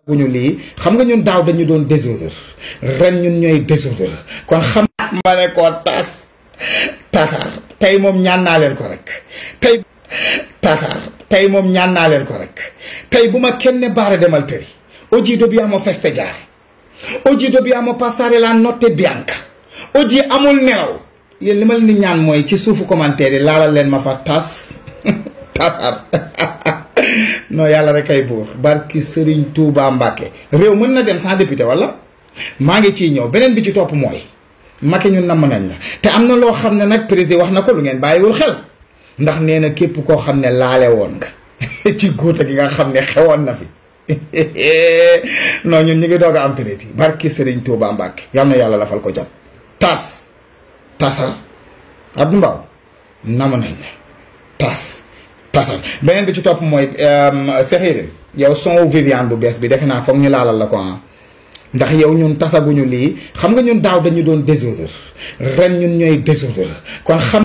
bu ñu lii xam nga ñun daaw dañu doon désordre ren ñun ñooy désordre kon xam ma ne ko tasar tey moom ñaan naa leen ko rek tey tasar tey moom ñaan naa leen ko rek tey bu ma kenn baare demal tëri oggi dobbiamo festeggiare oggi dobbiamo passare la notte bianca oggi amul nelaw yéen li ma leen di ñaan mooy ci suufu commentaire yi laalal leen ma fa tasar non yàlla rek ay buur barki Serigne Touba Mbacke réew mën na dem sans député wala maa ngi ciy ñëw beneen bi ci topp mooy Macky ñun namm nañ la te am na loo xam ne nag président wax na ko lu ngeen bàyyiwul xel ndax nee na képp koo xam ne laale woon nga ci góota gi nga xam ne xewoon na fi non ñun ñu ngi doog a am président barki Serigne Touba Mbacke yal na yàlla lafal ko jàpp tasar Abdou Mbow namm nañ la tasar beneen bi ci topp mooy Cheikh Yérim yow son Viviane bu bees bi defe naa foog ñu laalal la ko ndax yow ñun tasaguñu lii xam nga ñun daaw dañu doon désordre ren ñun ñooy désordre kon xam